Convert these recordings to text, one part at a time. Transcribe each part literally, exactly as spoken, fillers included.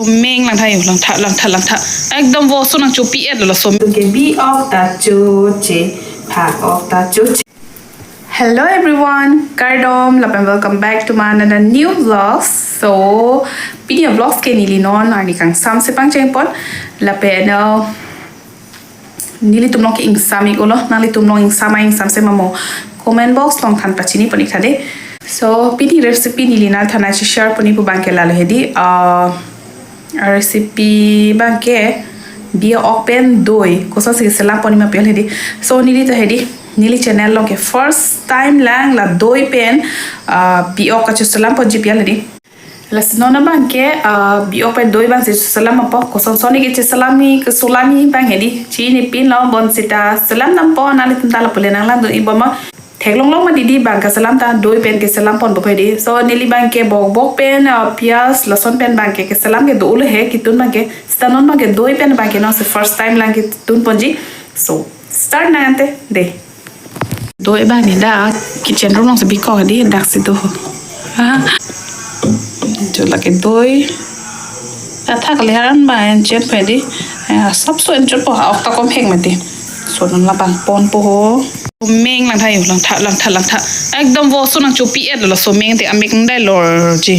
Meng langtha yo, langtha, langtha, langtha. Ekdom vo so nangchopi-et lo, laso. Ke bi-ok ta choche, phak-ok ta choche. Hello everyone, kardom, lapen welcome back to my another new vlogs. So, pini a-vlogs ke neli non arni kangsam si pangchengpon, lapen, uh, nelitum along ke ingsam-ik-olo, nanglitum along ingsam, ingsam si ma mo comment box along than pachini pon-ik tha dei. So, pini recipe neli nangthan nangsi share pon-ik pu abang ke lalo hedi, uh, recipe abang ke bi-ok pen doi, kosonsi selam pon-ik ma pu hedi. So, neli ta hedi, neli channel along ke first time lang la doi pen, uh, bi-ok kacheselam ponji pu hedi. Lasi non abang ke, uh, bi-ok pen doi abang si selam apot, koson son ke cheselam ni, keselam ni abang hedi. Chinipinlo bonsita selam dampo, nanglitum ta lapu le nanglang dun-ik bom ma. Theklong long ma didi abang keselam ta, doi pen keselam ponpo hedi. So neli abang ke bokbok pen, uh, piyaj, lason pen abang ke keselam kedo-o lo he, ketun abang ke. Seta non abang ke doi pen abang ke non si first time lang ketun ponji. So, start nang ante dei. Doi abang ne dak kitchen room along si bikok hedi, dak si do. Ah. Jo lake doi. Athak le aran abang en chet hedi. Eh, asapso en chotpo, ha-ok ta komhek mati. So non labang ponpo ho. Meng langtha yo, langtha, langtha, langtha. Ekdom vo so nangchopi-et lo, laso meng te amek nang dai lorji.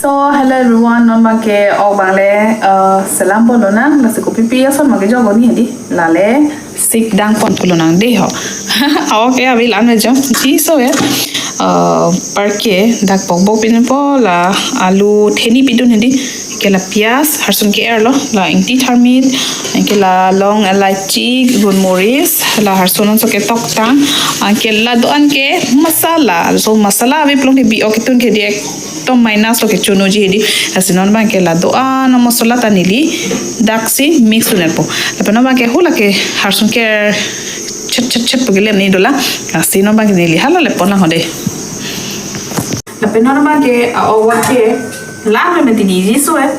So, hello everyone, non abang ke ok abang le, uh, selam pon lonang, lasi kopipi ason abang ke jok ni hedi, lale sik dang pon thu lonang dei ho. Ok, ave la-an me jok, ji so ya. Uh, par ke dak bokbok pinpo, la alu theni pidun hedi, ke la piyaj, harsun ke-er lo, la ingti tharmit, ke la long elaichi, golmoris, la harsun anso ke toktang, ah, ke la do-an ke masala, so masala ave pulote bi-ok ketun ke dei, ekdom minus lo ke chonoji hedi. Lasi non abang ke la do-an amasala ta neli dak si mix un-etpo. Lapen non abang ke hula ke harsun ke chet chet chet pu kelem ni dolang. Lasi non abang ke neli hala le pon lang ho dei. Lapen non abang ke, ah, ok abang ke lang le mati dei ji so eh.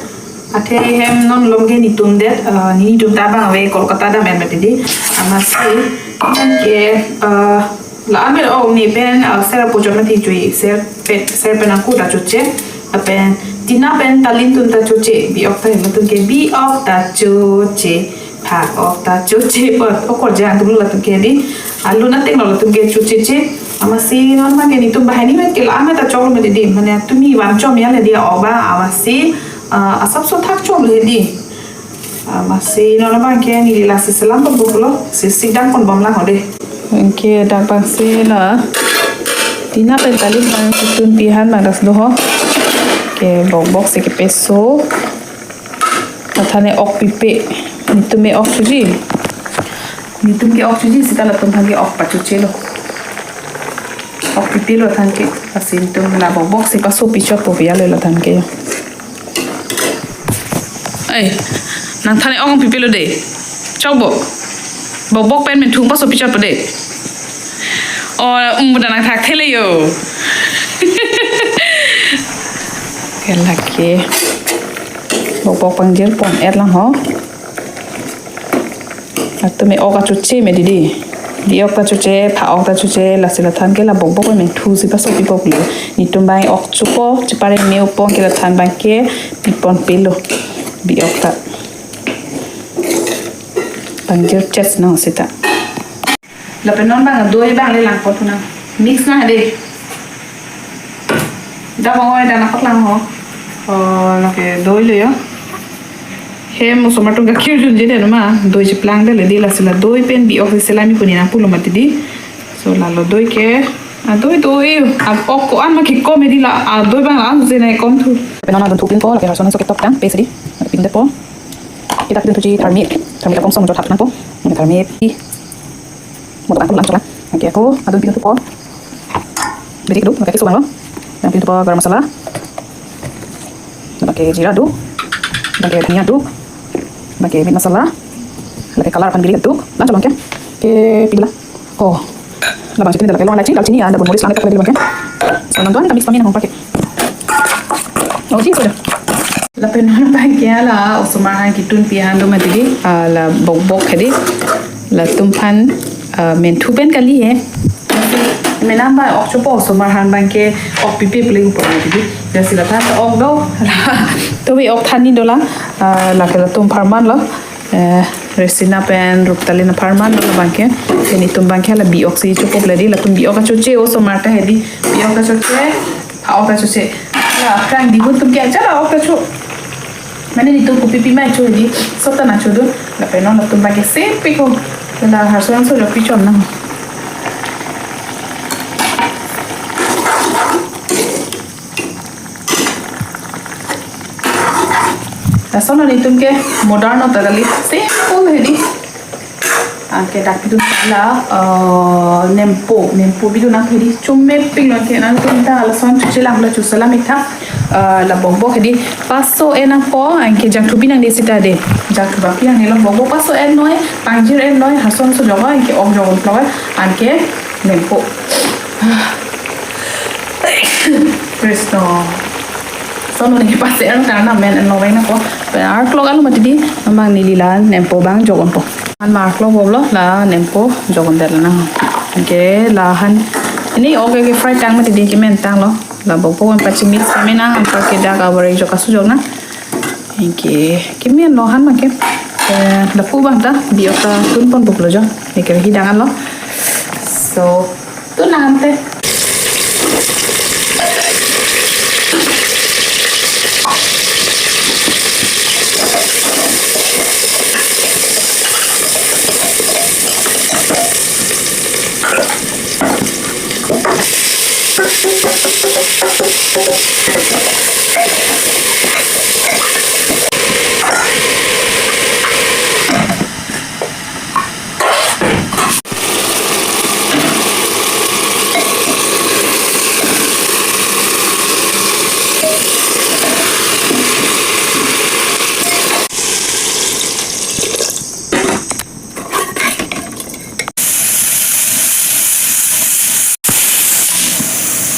Athe hem non malom ke netum det, ah, netum ta abang ave Kolkata dam en mati dei. Amatsi, non ke, ah, la-an me ok ne pen, ah, ser apo chot mati chui, ser pen, ser pen angku ta choche. Lapen tina pen talim atum ta choche, bi-ok ta, latum ke bi-ok ta choche, phak-ok ta choche, pot, okorjang atum latum ke dei, alu nateng lo latum ke chocheche. Amatsi non abang ke netum banghini met ke la-an met ta chok lo mati dei, mane tumi van chom ya le dei ok abang, amatsi, ah, asapso thak chom le dei. Amatsi non abang ke neli lasi selam ponpo pulo, si sik dang pon bom lang ho dei. Anke dak abang si la tina pen talim abang si tun pi han abang dak si do ho. Ke bokbok si kepeso. Lathan ne ok pipe. Netum me ok choji. Netum ke ok choji, seta latum aphan ke ok pachoche lo. Ok pipe lo lathan ke. Lasi netum la bokbok si pasopi chotpo pu ya le lathan ke. Ai, nangthan ne ok pipe lo dei. Chokpo. Bokbok pen menthung pasopi chotpo dei. O, um, pu ta nangthakthele yo. Ke lake. Bokbok pangjir pon-et lang ho. Latum me ok achoche me dei. Bi-ok ta choche, phak-ok ta choche, lasi lathan ke la bokbok me menthu si pasopipo pulo. Netum abang ok chopo, chepare me-opo ke lathan abang ke pi ponpe lo. Bi-ok ta. Pangjir chot nang seta. Lapen non abang doi abang le lang pon thu nang. Mix nang dei. Dak abang oi dak nangkok lang ho. Oh, lake doi lo ya. Hem osomar atum gakhir dunji det ma, doi cheplang det le dei, lasi la doi pen bi-ok si selam-ik pu ne nangpulo mati dei. So lalo doi ke, ah, doi doi, ah, ok ko-an ma kekom dei la, ah, doi abang la-an si nangkom thu. Lapen non adun thupinpo, lake harsun anso ke toktang, paste dei, pindetpo. Kita pidun thuji tharmit, tharmit akom som jot hap nangpo, tharmit. Mo to-an ko lang choklang. Anke ako adun pidun thupo. Beri kedo, anke keso abang lo. Lapen pidun thupo garam masala. Anke jeera do. Anke dhania do. Anke meat masala. Anke color aphan beri kedo. Lang choklang ke. Ke pidun la. Oh. Labang si pidun la ke long elaichi, dalchini, ada golmoris lang ke pidun abang ke. So nangdo-an ta mix pame nang abang ke. Oh, ji so da. Lapen non abang ke la osomar aphan ketun pi han do mati dei, ah, la bokbok hedi. Latum aphan, ah, menthu pen kali he. Mena abang ok chopo, osomar aphan abang ke ok pipe pu le pu mati dei. Lasi lathan ta ok do. La To bi-ok than ni dolang, ah, lake latum apharman lo. Eh, Resina pen Ruptalin apharman lo labangke. Te netum abangke la bi-ok si chokop le dei, latum bi-ok achoche osomar ta hedi. Bi-ok achoche, a-ok achoche. La aphrang dihun atum ke ajat a-ok acho. Mane netum kopi pima cho hedi. Sota na chodun. Lapen non latum abangke sempik ho. La harso-an so jopi chom nang. Lason netum ke modern ta kali, simple hedi. Anke dak pidun la, eh, nempo, nempo pidun nang hedi, chomepik lo ke nangtum ta lason choche lang la choselam ik tha, eh, la bokbok hedi, paso en nangpo, anke jangthu pi nangji seta dei, jangthu bang pi nangne lo bokbok paso en noi, pangjir en noi, hason so joga, anke ok jogon lo, anke nempo. Kristo. Lason neli paser nang ta na men en lo veng nangpo. Pen arklok alu mati dei, non abang neli la nempo abang jogonpo. An ma arklok boblo la nempo jogon det nang. Anke la han. Ini ok ke fry tang mati dei, kemen tanglo. La bokbok an pachi mix kemen nang, anparke dak abar jok asu jok nang. Anke kemen lo han abangke. Eh, lapu abang ta bi-ok ta tunponpo pulo jo. Anke hidang an lo. So, tun nang ante.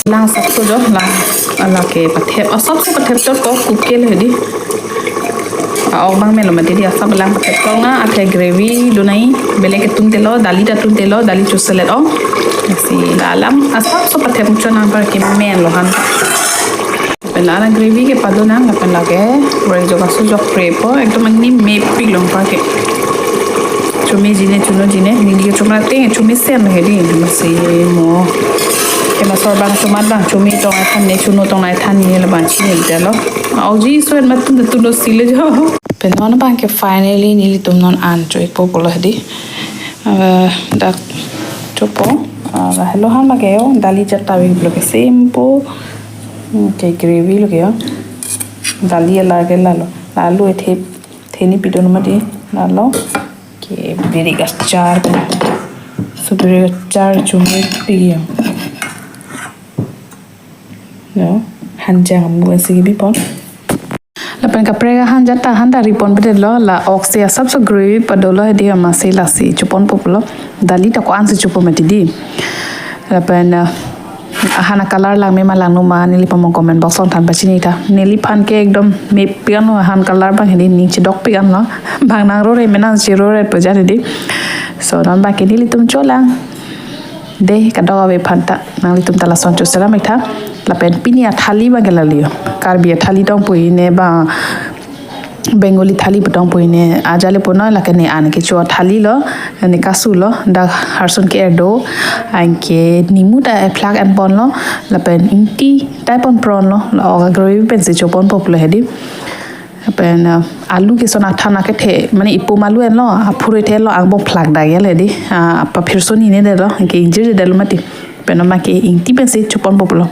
Lang asap so jo, lang, ah, lake pathep, asap so pathep chot ko kukel hedi. Ah, ok abang melo mati dei, asap lang pathep ko nang, athe gravy do nai, bele ke tun telo, dali ta tun telo, dali choselet ong. Si la alam, asap so pathep chot nang, anparke men lo han. Pen la gravy ke pado nang, lapen lake, reng jok asu jok prepo, ekdom angni mepik lo anparke. Chomeji ne, chonoji ne, neli ke chomra te, chomesen hedi, masi mo. Ke masor abang chomat abang, chome tong ai than ne, chono tong ai than ne, labang chini dei lo. Auji so en matun tun lo sile jo. Pen non abangke finally nelitum non an cho-ikpo pulo hedi. Ah, dak chopo. Ah, la helo han lake jo, dali jat ta bi pulo ke simple. Hmm, ke gravy lo ke jo. Dali ala ke lalo. Lalu ethe, theni pidun mati. Lalo. Ke birik achar. So birik achar chomepik jo. Jo. Hanjang amu si kebipon. Lapen kaprek ahan jat ta han ta riponpedetlo, la ok si asap so gravy padolo hedi, amatsi lasi choponpo pulo. Dali ta ko-an si chopo mati dei. Lapen, eh, ahan a-color langme ma langno ma, neli pamong comment box along than pachini tha. Neliphan ke ekdom mepik anlo ahan color abang hedi, ning chedokpik anlo. Bang nangrore me nangcherorepo jat hedi. So non abangke nelitum cholang. Dei, kadokave aphan ta, nanglitum ta lason choselam ik tha. Lapen pini athali abangke lali jo. Karbi athali tong pu hine ba Bengali thali pu tong pu hine, ajale pu noi, lake ne an kecho athali lo, ne kasu lo, dak harsun ke-er do, anke nimu ta ephlak enponlo, lapen ingti ta ponpronlo, la ok a-gravy pensi choponpo pulo hedi. Lapen, ah, alu ke son athan akethe, mane ipum alu enlo, aphurui the lo, angbong phlak dak ya le dei, ah, apa phirso ni ne detlo, anke ingjir detlo mati. Pen non abangke ingti pensi choponpo pulo.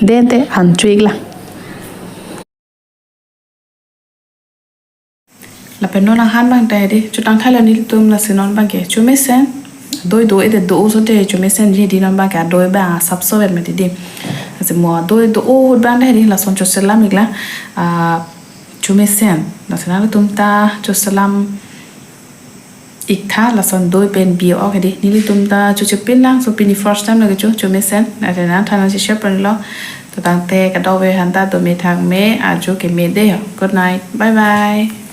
Dei ante an cho-ik lang. Lapen non ahan abang ta dei, chotang thailo nelitum, lasi non abangke chomesen. Doi do-edet do-o so te chomesenji hedi, non abangke adoi abang asap so vet mati dei. Lasi mo doi do-o ahut abang ta hedi, lason choselam ik lang. Ah, chomesen. Lasi nanglitum ta choselam ik tha, lason doi pen bi-ok hedi. Nelitum ta chochepin lang, so pini first time lo kecho, chomesen. Lasi nangthan nangcheshare ponlo. To tangte kadokave aphanta dome thakme, ajo keme dei ho. Good night. Bye bye.